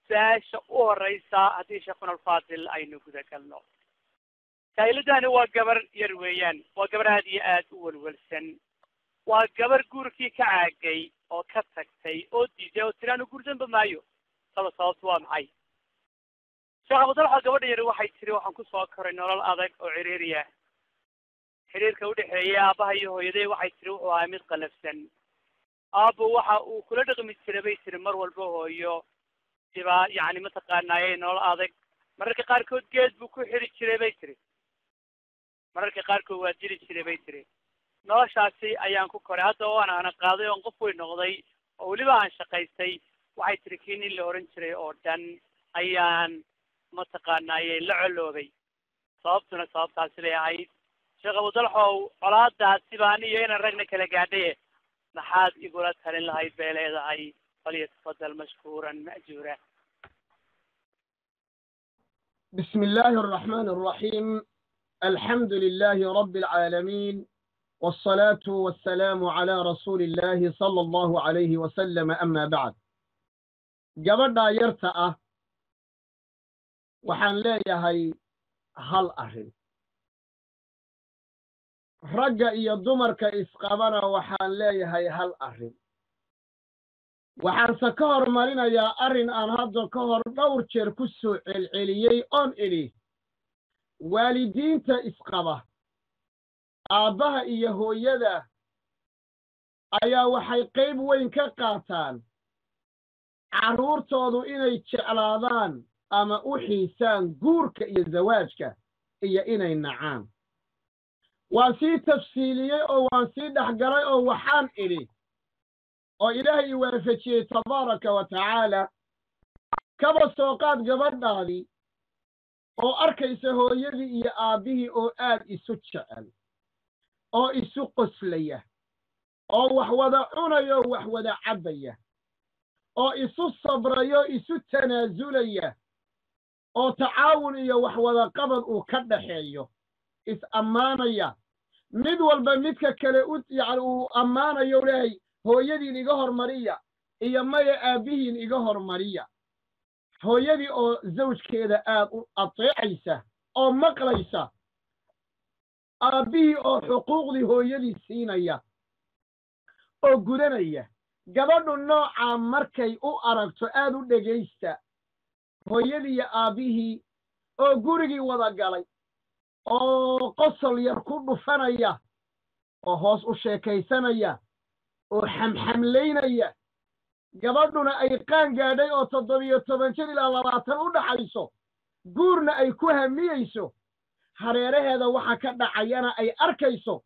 Su-aasha u horeysa haddii Sheekhuna Alfaadil aynu guda galno, saa'iladani waa gabar yar weeyaan, waa gabar aad iyo aad u welwelsan, waa gabar guurkii ka caagay oo ka tagtay oo diiday oo tiri anu guursanba maayo. Taba sababtu waa maxay, Sheekh Abudalxa? Gabadha yari waxay tiri waxaan kusoo koray nolol adag oo ciriiriya. Xiriirka udhexeeyay aabaha iyo hooyaday, waxay tiri, wuxuu ahaa mid qalafsan. Aabo waxa uu kula dhaqmi jiray, bay tiri, mar walba hooyo dhibaa, yacni mataqaanaaye nolol adag. Mararka qaarkood geed buu ku xiri jiray, bay tiri, mararka qaarkood waa dili jiray, bay tiri. Noloshaasi ayaan ku koray. Hadda waan ana qaaday oon qof weyn noqday oo weliba aan shaqaystay, waxay tiri, kii nin la oran jiray oo dhan ayaan mataqaanaaye la coloobay. Sababtuna sababtaasi bay ahayd. Sheekh Abudalxow, colaadaasi baan iyo inaan ragna kala gaadhaye, maxaad igula talin lahayd, bay leedahay? Falyatafadal mashkuuran ma'juura. بسم الله الرحمن الرحيم، الحمد لله رب العالمين، والصلاة والسلام على رسول الله صلى الله عليه وسلم، أما بعد. Gabadhaa yarta ah waxaan leeyahay hal arrin. Ragga iyo dumarka isqabana waxaan leeyahay hal arrin. Waxaanse ka hormarinayaa arrin aan hadda ka hor dhowr jeer ku soo celceliyey oon idhi: waalidiinta isqaba, aabbaha iyo hooyada, ayaa waxay qayb weyn ka qaataan carruurtoodu inay jeclaadaan ama u xiisaan guurka iyo zawaajka iyo inay nacaan. Waan sii tafsiiliyey oo waan sii dhex galay oo waxaan idhi, oo Ilaahay i waafajiyey tabaaraka wa tacaala, kaba soo qaad gabadhaadii oo arkaysa hooyadii iyo aabbihii oo aad isu jecel oo isu qoslaya oo wax wada cunaya oo wax wada cabbaya oo isu sabraya oo isu tanaasulaya oo tacaawun iyo wax wada qabad uu ka dhaxeeyo, is ammaanaya, mid walba midka kale u yacni uu ammaanayo, leehay hooyadiin iga hormariya iyo maya aabbihiin iga hormariya, hooyadii oo zawjkeeda aad u ateecaysa oo maqlaysa, aabbihii oo xuquuqdii hooyadii siinaya oo gudanaya. Gabadhu noocaa markay u aragto, aad u dhegaysta, hooyadii iyo aabbihii oo gurigii wada galay oo qosol yar ku dhufanaya oo hoos u sheekaysanaya oo xamxamlaynaya, gabadhuna ay qaan gaadhay oo 17 jir ilaa 20 u dhaxayso, guurna ay ku hamiyeyso, hareeraheeda waxa ka dhacayana ay arkayso,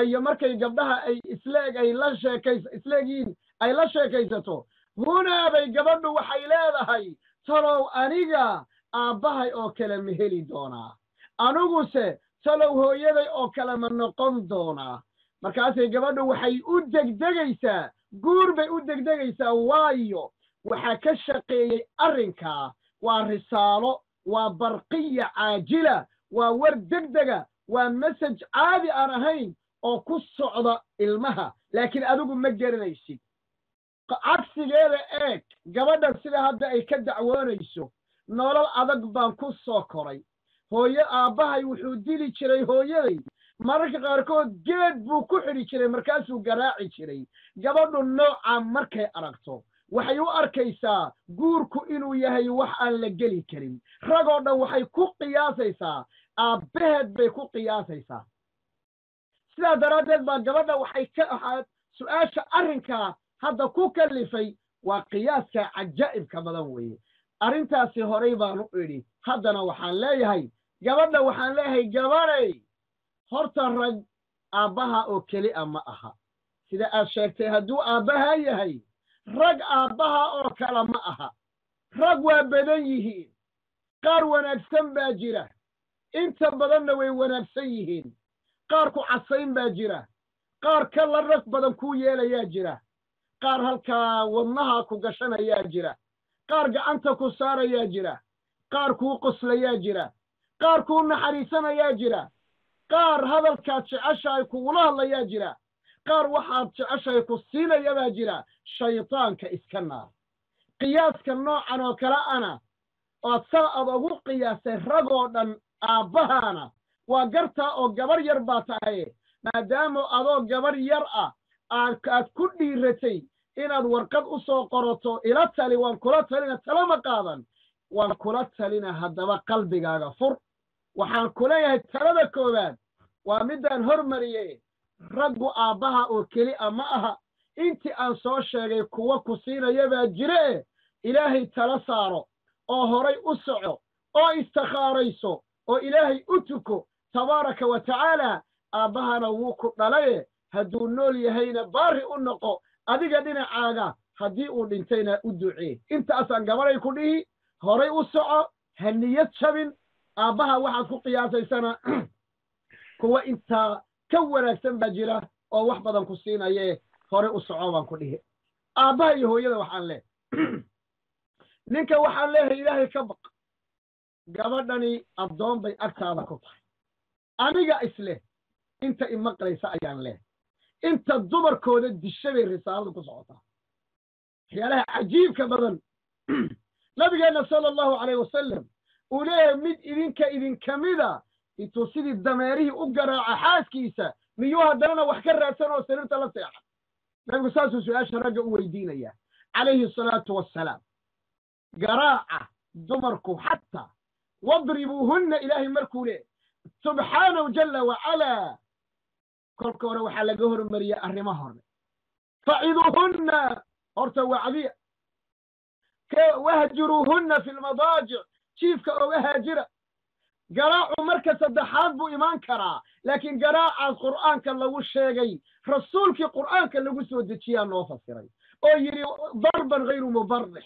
iyo markay gabdhaha ay isleeg ay la sheekays isleegyihiin ay la sheekaysato, hunaa bay gabadhu waxay leedahay: talow aniga aabbahay oo kale ma heli doonaa? Aniguse talow hooyaday oo kale ma noqon doonaa? Markaasay gabadhu waxay u degdegaysaa guur bay u degdegaysaa. Waayo, waxaa ka shaqeeyey arrinkaa waa risaalo, waa barqiya caajila, waa war degdega, waa message caadi aan ahayn oo ku socda ilmaha, laakiin adigu ma garanaysid. Cagsigeeda eeg, gabadhan sida hadda ay ka dacwoonayso: nolol adag baan ku soo koray, hooyo aabbahay wuxuu dili jiray hooyaday, mararka qaarkood geed buu ku xidhi jiray, markaasuu garaaci jiray. Gabadhu noocaa markay aragto waxay u arkaysaa guurku inuu yahay wax aan la geli karin. Ragoo dhan waxay ku qiyaasaysaa aabbaheed bay ku qiyaasaysaa. Sidaa daraaddeed baa gabadha waxay ka waxaa su-aasha arrinkaa hadda ku kallifay waa qiyaaska cajaa'ibka badan weeye. Arrintaasi horay baanu idhi, haddana waxaan leeyahay gabadha, waxaan leeyahay: gabadhay, horta rag aabbaha oo keli a ma aha. Sida aad sheegtay, hadduu aabbaha yahay, rag aabbaha oo kale ma aha. Rag waa badan yihiin, qaar wanaagsan baa jira, inta badanna way wanaagsan yihiin. Qaar ku casayn baa jira, qaar ka la rag badan kuu yeelayaa jira, qaar halkaa wadnaha ku gashanayaa jira, qaar gacanta ku saarayaa jira, qaar kuu qoslayaa jira, qaar kuu naxariisanayaa jira, qaar hadalkaad jeceshahay kugula hadlayaa jira, qaar waxaad jeceshahay ku siinayabaa jira. Shaydaanka iska naar. Qiyaaska noocan oo kale ana oad saa aad ugu qiyaastay ragoo dhan aabbahaana waa gartaa, oo gabar yar baa tahaye. Maadaama adoo gabar yar ah aad ku dhiiratay inaad warqad u soo qorato "Ila tali", waan kula talina, talama qaadan, waan kula talina. Haddaba qalbigaaga fur. Waxaan ku leeyahay, talada koowaad waa middaan hormariyey: raggu aabbaha oo keli a ma aha. Intii aan soo sheegay kuwa ku siinaya baa jire. E Ilaahay tala saaro oo horay u soco oo istikhaarayso oo Ilaahay u tuko, tabaaraka wa tacaala. Aabbahana wuu ku dhalaye, hadduu nool yahayna baari u noqo adiga dhinacaaga, haddii uu dhintayna u ducee. Intaasaan gabadhay ku dhihi: horay u soco, ha niyad jabin. Aabbaha waxaad ku qiyaasaysana kuwa intaa ka wanaagsan baa jira oo wax badan ku siinaye. Horay u soco baan ku dhihi. Aabbaha iyo hooyada waxaan leehay, ninka waxaan leeyahay, Ilaahay ka baq. Gabadhani addoon bay agtaada ku tahay. Aniga isleh, inta imaqlaysa ayaan leehay, inta dumarkooda disha bay risaaladu ku socotaa. Waxyaalaha cajiibka badan, Nabigeenna sala Allahu calayh wasalam uu leeyahay, mid idinka idinkamida intuu sidii dameerihii u garaaca xaaskiisa, miyuu haddanana wax ka raadsan oo sariirta la seexa? Nabigu saasuu su-aasha ragga u weydiinaya, calayhi asalaatu wassalaam. Garaaca dumarku, xataa "wadribuuhunna", Ilaahay markuu leeyahy subxaanahu jala wacalaa, kolka hore waxaa laga hormariyey arrimo hore: faciduuhunna, horta wacdiya, wahjuruuhunna fi lmadaajic, jiifka oga haajira. Garaacu marka saddexaad buu imaan karaa, laakiin garaacaas Qur'aanka lagu sheegay, rasuulkii Qur'aanka lagu soo dejiyaa noo fasiray oo yidhi darban hayru mubarix,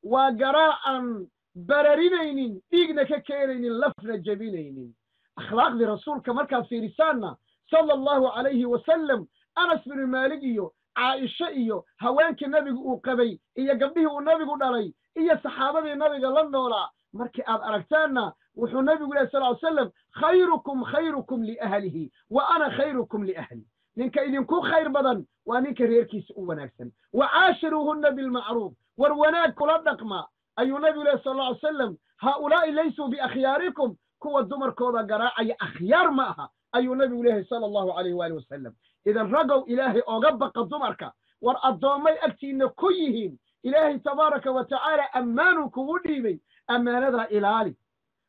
waa garaacan bararinaynin, dhiigna ka keenaynin, lafna jebinaynin. Akhlaaqdii rasuulka markaad fiirisaanna, sala Allahu calayhi wasalam, Anas binu Maalig iyo Caaisho iyo haweenkii Nabigu uu qabay iyo gabdhihii uu Nabigu dhalay iyo saxaabadii Nabiga la noolaa markii aad aragtaanna, wuxuu Nabigu lehy sal ly slam: "Khayrukum khayrukum liahlihi wa ana khayrukum liahli." Ninka idinku khayr badan waa ninka reerkiisa u wanaagsan. "Wacaashiruuhunna bilmacruuf", war wanaag kula dhaqma, ayuu Nabigu lehy sal ly salam. "Haa'ulaa'i laysuu biakhyaarikum", kuwa dumarkooda garaacaya akhyaar ma aha, ayuu Nabigu leeyahay, sala Allahu calayh waali wasalam. Idan ragow, Ilaahay ooga baqa dumarka. War addoommay agtiinna ku yihiin. Ilaahay tabaaraka wa tacaala ammaanuu kugu dhiibay, ammaanadaa ilaali.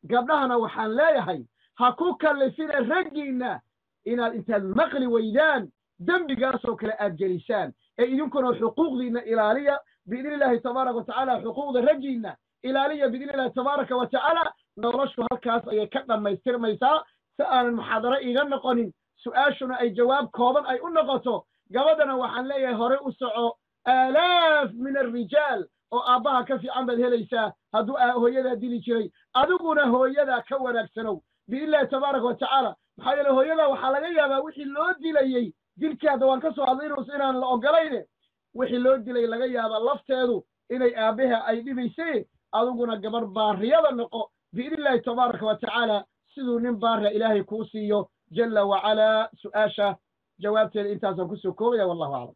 Gabdhahana waxaan leeyahay, ha ku kallifina raggiinna inaad intaad maqli weydaan dembigaasoo kale aad gelisaan, ee idinkuna xuquuqdiinna ilaaliya, biidni Illaahi tabaaraka wa tacaala. Xuquuqda raggiinna ilaaliya, biidni Illahi tabaaraka wa tacaala. Noloshu halkaas ayay ka dhammaystirmaysaa. Si aanan muxaadaro iiga noqonin, su-aashuna ay jawaab kooban ay u noqoto, gabadhana waxaan leeyahay, horey u soco. Aalaaf min alrijaal oo aabbaha ka fiican baad helaysaa hadduu hooyadaa dili jiray. Adiguna hooyadaa ka wanaagsanow, biidni Illahi tabaaraka wa tacaala. Maxaa yeele, hooyadaa waxaa laga yaabaa wixii loo dilayey, dilkii hadda waan ka soo hadlay inaan la ogolayne, wixii loo dilay laga yaabaa lafteedu inay aabbaha ay dhibaysay. Adiguna gabarh baariyada noqo, biidni Illahi tabaaraka wa tacaala, siduu nin baariya Ilaahay kuu siiyo, jala wacalaa. Su-aasha jawaabteeda intaasaan kusoo koobaya. Wallahu aclam.